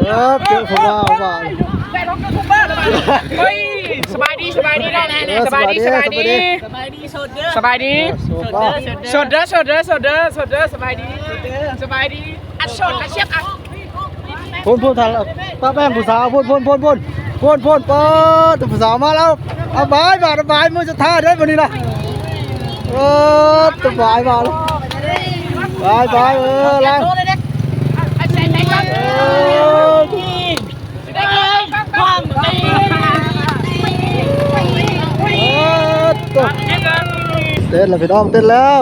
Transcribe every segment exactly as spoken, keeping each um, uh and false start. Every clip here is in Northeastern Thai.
เออเจอผมว่าว่า เฮ้ย สบายดี สบายดี ได้แล้วเนี่ย เออ สบายดี สบายดี สบายดี สบายดี สบายดี เออสบายดี โสดบ่ โสดเด้อ โสดเด้อ โสดเด้อ โสดเด้อ สบายดี สบายดี อัดโสดอัดเชียบอัด พูนพูนทันแล้วป้าแป้งผู้สาวพูนพูนพูนพูนพูนพูนเปิดผู้สาวมาแล้ว เอาบายบายบายมือสุดท้ายได้วันนี้นะ เออสบายมาแล้ว บายบายเออแล้ว เออ เออ เต้นแล้วพี่น้องเต้นแล้ว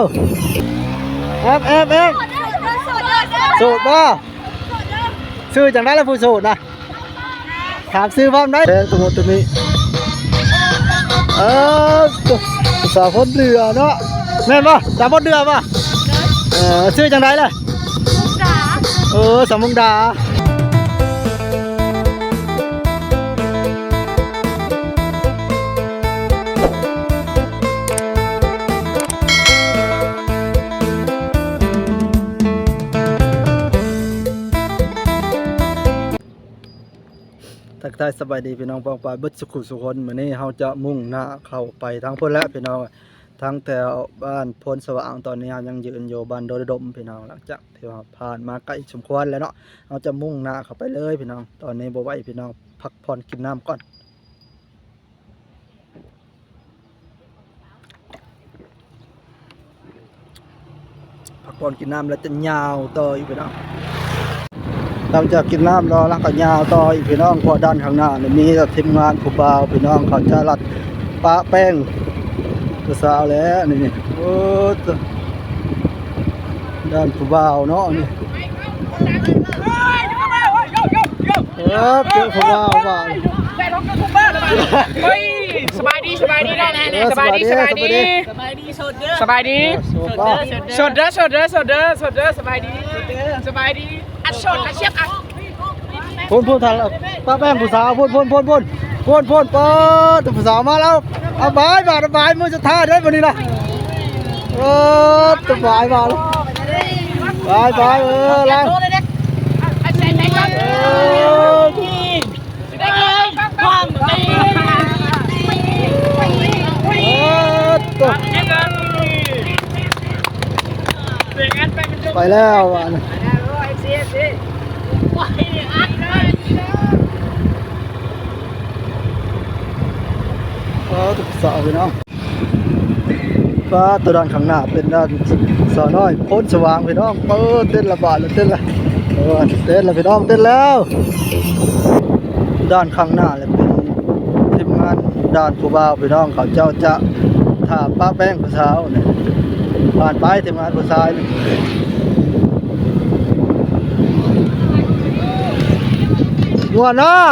แอมแอมแอม โสดบ่ ชื่อจังได๋ล่ะผู้โสดนะ ถามชื่อพร้อมได้ แพงตัวโมตัวนี้ เออ สาวคนเดือเนาะ แม่นบ่ สาวคนเดือบ่ เออ ชื่อจังได๋ล่ะ มุกดา เออ สาวมุกดา ทักทายสบายดีพี่น้องป้องปายเบิดสุขุสุคน มื้อนี้เฮาจะมุ่งหน้าเข้าไปทางพุ้นแหละพี่น้อง ทางแถวบ้านโพนสว่าง ตอนนี้เฮายังยืนอยู่บ้านดอยดมพี่น้อง หลังจากที่ว่าผ่านมาไกลสมควรแล้วเนาะ เฮาจะมุ่งหน้าเข้าไปเลยพี่น้อง ตอนนี้บ่ไหวพี่น้อง พักผ่อนกินน้ำก่อน พักผ่อนกินน้ำแล้วจะยาวต่ออีกพี่น้อง หลังจากกินน้ำแล้ว แล้วก็ยาวต่ออีกพี่น้อง เพราะด้านข้างหน้านี่มีแต่ทีมงานผู้บ่าวพี่น้อง เขาจะลัดปะแป้งผู้สาวแล้วนี่ โอ้ ด้านผู้บ่าวเนาะนี่ เออเจอผู้บ่าวบ่าว เฮ้ย สบายดี สบายดี ได้แล้วเนี่ย เออ สบายดี สบายดี สบายดี สบายดี สบายดี เออโสดบ่ โสดเด้อ โสดเด้อ โสดเด้อ โสดเด้อ สบายดี สบายดี อัดโสดอัดเชียบอัด พูนพูนทันแล้วป้าแป้งผู้สาวพูนพูนพูนพูนพูนพูนเปิดผู้สาวมาแล้ว เอาบายบายบายมือสุดท้ายได้วันนี้นะ เออสบายมาแล้ว บายบายเออแล้ว เออ เออ ไปแล้วอ่ะ เออ ทุกสาวพี่น้อง ป้าตัวด้านข้างหน้าเป็นด้านสาวน้อยโพนสว่างพี่น้อง เออ เต้นละบาทละเต้นละ เออ เต้นละพี่น้อง เต้นแล้ว ด้านข้างหน้าเลยเป็นทีมงานด้านผู้บ่าวพี่น้อง เขาเจ้าจะถ่าปะแป้งผู้สาวเนี่ย ผ่านไปทีมงานผู้ชายนี่ ม่วนเนาะ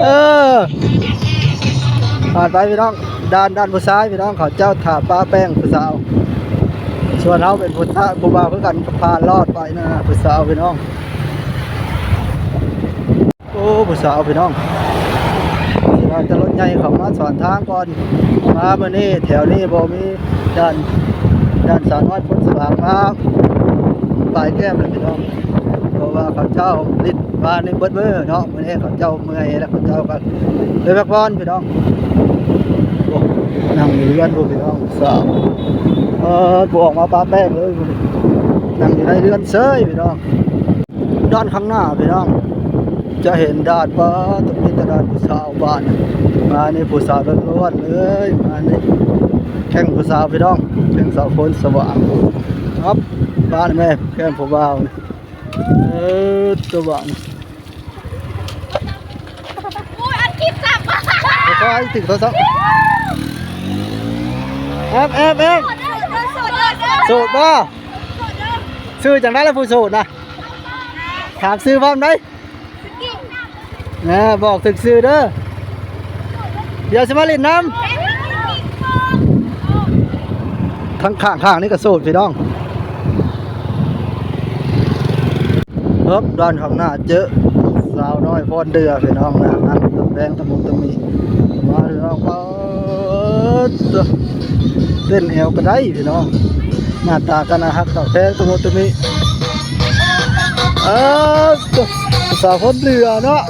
เออ ผ่านไปพี่น้อง ด้าน ด้านผู้ชายพี่น้อง เขาเจ้าถ่าปะแป้งผู้สาว ส่วนเราเป็นผู้ชายผู้บ่าวคือกัน ผ่านลอดไปนะ ผู้สาวพี่น้อง โอ้ ผู้สาวพี่น้อง สิว่าแต่รถใหญ่เข้ามาสอนทางก่อน มามื้อนี้แถวนี้บ่มีด้าน ด้านสาวน้อยโพนสว่างมาปลายแก้มเลยพี่น้อง เพราะว่าเขาเจ้าลิดมาในเบิดมื้อเนาะ มื้อนี้เขาเจ้าเมื่อยแล้วเขาเจ้าก็เลยพักผ่อนพี่น้อง โอ้ นั่งอยู่เรือนพู้นพี่น้อง สาว เออ บ่ออกมาปะแป้งเลย นั่งอยู่ในเรือนเซยพี่น้อง ด้านข้างหน้าพี่น้อง จะเห็นด้าน ป้า ตรงนี้แต่ด้านผู้สาวบ้าน มานี่ผู้สาวล้วนๆเลย มานี่แข่งผู้สาวพี่น้อง แข่งสาวโพนสว่าง ครับ บ้านแม่แข่งผู้บ่าวนี่ เออ ตัวบ้าน โอ้ย อัดคลิปซ้ำ แล้วก็ไอ้ติดโทรศัพท์ แอมแอมแอม โสดบ่ ชื่อจังได๋ล่ะผู้โสดนะ ถามชื่อพร้อมได้ นะ บอกถึงชื่อเด้อ เดี๋ยวสิมาเล่นน้ำ ทั้งข้างๆนี่ก็โสดพี่น้อง ครับ ด้านข้างหน้าเจอสาวน้อยพรเดือพี่น้องนะ นั่งตะแบงตะมุงตะมี มาพี่น้อง เปิด เต้นแอวก็ได้พี่น้อง หน้าตาก็น่าฮักตอบแทนตะมุงตะมี เออ สาวโพธิ์เดือเนาะ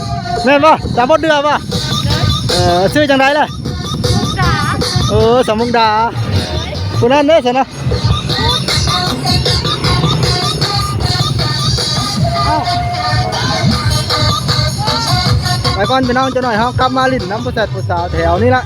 แม่นบ่ สาวโพธิ์เดือบ่ เออ ชื่อจังได๋ล่ะ มุกดา เออ สาวมุกดา ผู้นั้นเด้อซั่นนะ ไปก่อนพี่น้อง จักหน่อยเฮากลับมาหลิ้นนำผู้แซ่บผู้สาวแถวนี้ละ